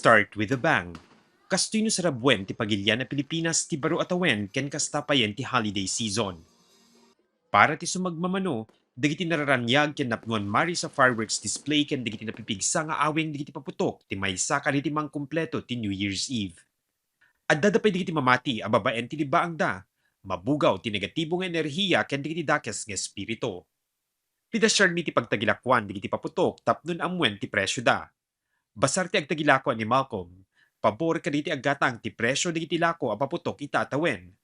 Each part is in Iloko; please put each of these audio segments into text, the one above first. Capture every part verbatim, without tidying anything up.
Start with a bang. Kastoy no sarabuen ti pagilian a Pilipinas ti baro a tawen ken kasta payen ti holiday season. Para ti sumagmamano, dagiti nararaniag ken napnuan maris a fireworks display ken dagiti napipigsa nga awing dagiti paputok ti maysa kadagiti mangkumpleto ti New Year's Eve. Addada pay dagiti mamati a babaen ti libbaangda, mabugaw ti negatibo nga enerhiya ken dagiti dakes nga espiritu. Pidasiarmi ti pagtagilakuan dagiti paputok tapno ammuen ti presioda. Basar ti agtagilako ni Malcolm, pabor kadagiti aggatang ti presio dagiti lako a paputok ita a tawen.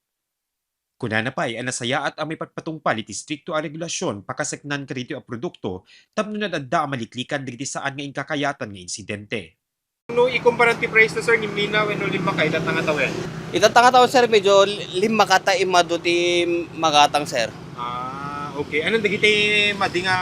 Kunana pay a nasayaat a maipatpatungpal iti istrikto a regulasion pakaseknan kadagitoy a produkto tapno ad-adda a maliklikan dagiti saan nga inkakayatan nga insidente. No ikumparan ti price na, sir, ni Mina wenno Limmakay, ita nga tawen? Ita nga tawen, sir, medyo Limmaka ta immadu ti magatang, sir. Ah, okay. Anong dagiti madi nga,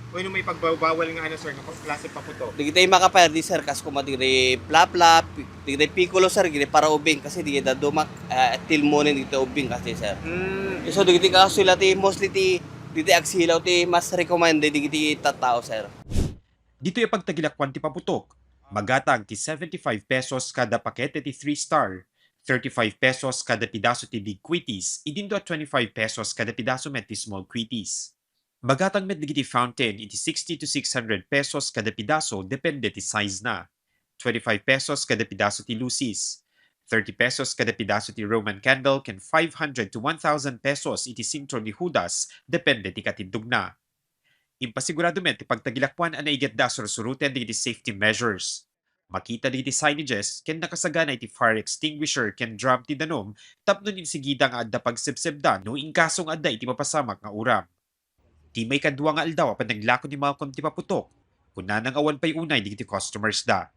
wenno maipagbawbawal nga ano, sir, nga klase paputok? Dagiti makapayardi, sir, kas koma dagiti plaplap, dagiti pikulo, sir, dagiti para ubing, kasi dagiti dadduma, ah, tilmonen dagiti ubing kasi, sir. Mm. So, dagiti kastoy la ti mostly ti, dagiti agsilaw ti mas recommended dagiti tattao, sir. Ditoy a pagtagilakuan ti paputok, magatang ti seventy-five pesos kada pakete ti three star, thirty-five pesos kada pidaso ti big quitties, idinto a twenty-five pesos kada pidaso met ti small quitties. Magatang met dagiti fountain iti sixty to six hundred pesos kada pidaso depende ti size na. Twenty-five pesos kada pidaso ti luces. Thirty pesos kada pidaso ti Roman candle ken five hundred to one thousand pesos iti sentro ni Judas depende ti katindogna. Impasigurado met ti pagtagilakuan a naigitda a sursuroten dagiti safety measures. Makita dagiti signages ken nakasagana iti fire extinguisher ken drum ti danum tapno insigida nga adda pagsebsebda no inkaso nga adda iti mapasamak nga uram. Ti maikadua nga aldaw a panaglako ni Malcolm ti paputok, kunana nga awan pay unay dagiti customers da.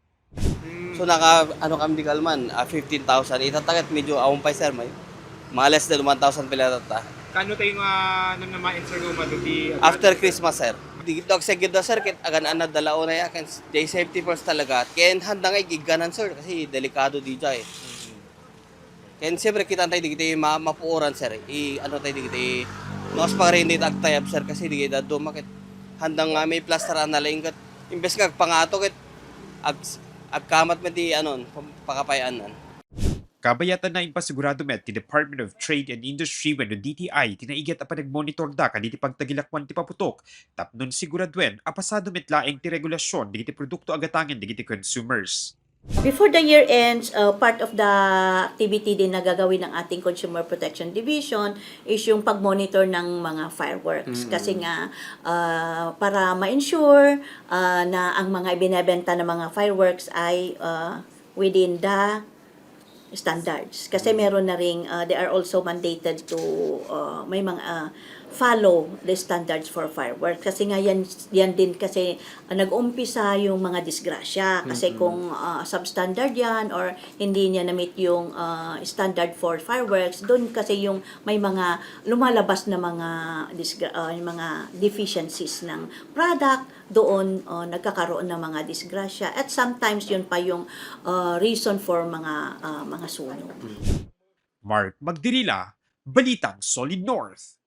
So, naka, ano kam di kalman, ah, fifteen thousand. Itatta ket medyo awan pay, sir, may mga less than one thousand pay la tatta. Kaano tayo nga namnamaen, sir, nga umadu ti After Christmas, sir. Di ito agsegid da, sir, ket agan-anad da la unay, ah, ken jay safety first talaga. Ken handa nga igigganan, sir, kasi delikado di jay. Ken siyempre, kitaan tayo, dagiti ma-, mapuoran, sir. I-, ano tayo, dagiti, no, as pagari, hindi agtayab, sir, kasi dagiti dadduma ket handa nga may plaster ana laing ket imbes nga agpangato ket ag-, agkamat met ti, anon, pam-, pakapay-anan. Kabayatanna, impasigurado met ti Department of Trade and Industry wenno D T I ti naiget a panagmonitorda kadagiti pagtagilakuan ti paputok tapno siguraduen a pasado met laeng ti regulasion dagiti produkto a gatangen dagiti consumers. Before the year ends, uh, part of the activity din na gagawin ng ating Consumer Protection Division is yung pag-monitor ng mga fireworks. Mm. Kasi nga, uh, para ma-ensure, uh, na ang mga ibinebenta ng mga fireworks ay, uh, within the standards. Kasi meron na ring, uh, they are also mandated to, uh, may mga, uh, follow the standards for fireworks. Kasi nga yan, yan din kasi, uh, nag-umpisa yung mga disgrasya. Kasi kung, uh, substandard yan or hindi niya na-meet yung, uh, standard for fireworks, doon kasi yung may mga lumalabas na mga disgra-, uh, yung mga deficiencies ng product, doon, uh, nagkakaroon ng mga disgrasya. At sometimes yun pa yung, uh, reason for mga, uh, mga sunog. Mark Magdirila, Balitang Solid North.